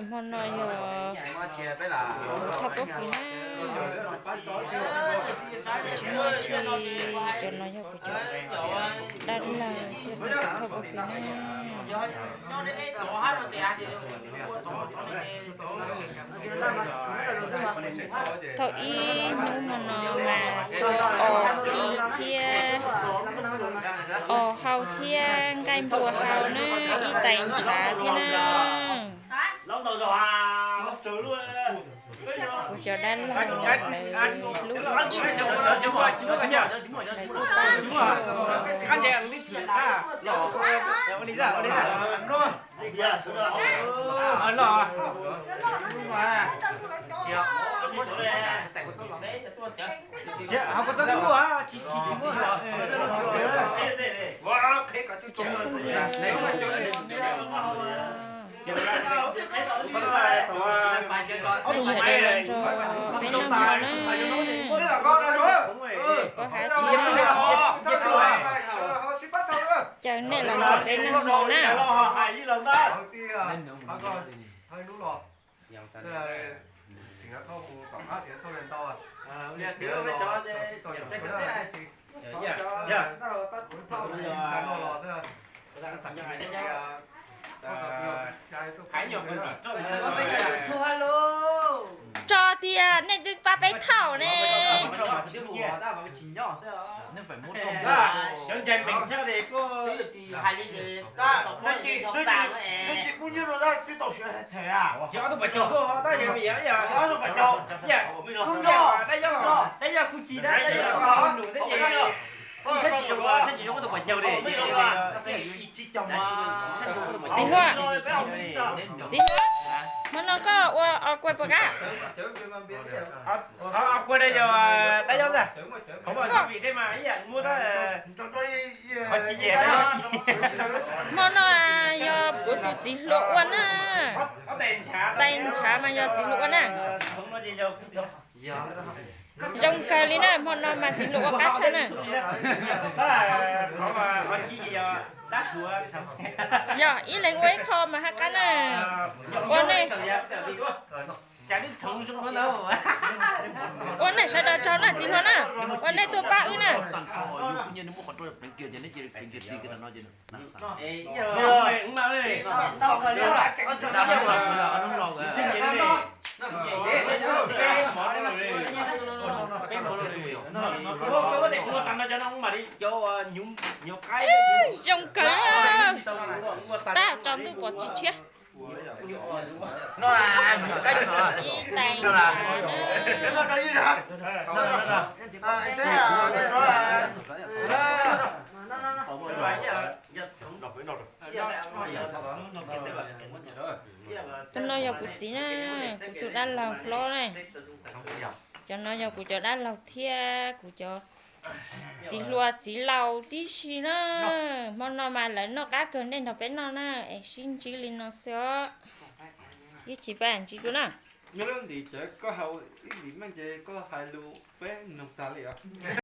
Hmo no yog kuv thauj pob kws na, tsis muaj tsi, cov no yog kuv cov dab laug coj los thauj pob kws na. Thaum ib hnub hmo no mas tua os ci thiab os hau thiab nqaij npua hau na, ib tais ntshav thiab na. Kuv cov dab laug lawv hlub lawv tshaj, lawv tuaj pab lawv tshaj. Sawv daws los nrog peb noj mov na. Peb hav tsis caw nej los nrog peb noj mov na. Tso tiag, nej twb pab peb thaum ne. Txiv hluas, txiv hluas, hmo no koj ua os kuas puas kam? Hmo no yog kuv tus txiv hluas ua na. Tais ntshav mas yog txiv hluas ua na. Zoo kawg li na, hmo no mas txiv hluas ua qab tshaj na. Yog ib leeg ua ib qho mas haj qab na. Ua nej, ua nej sawv daws tsaug na txiv hluas na, ua nej tuaj pab wb na. Zoo kawg, tab tsaus ntuj pom tsis tshiab. Ib tais ntshav na. Tus no yog kuv txiv na, kuv tus dab laug hlob na. Cov no yog kuv cov dab laug thiab kuv cov txiv hluas txiv laus tib si na. Hmo no mas lawv noj qab kawg, nej nrog peb noj na, es sib ntsib li no xwb os. Ib tsis pab ntsib dua na. Nyob lub ntim cawv koj hais ib ntim meej ces koj hais lus peb nug tag li os.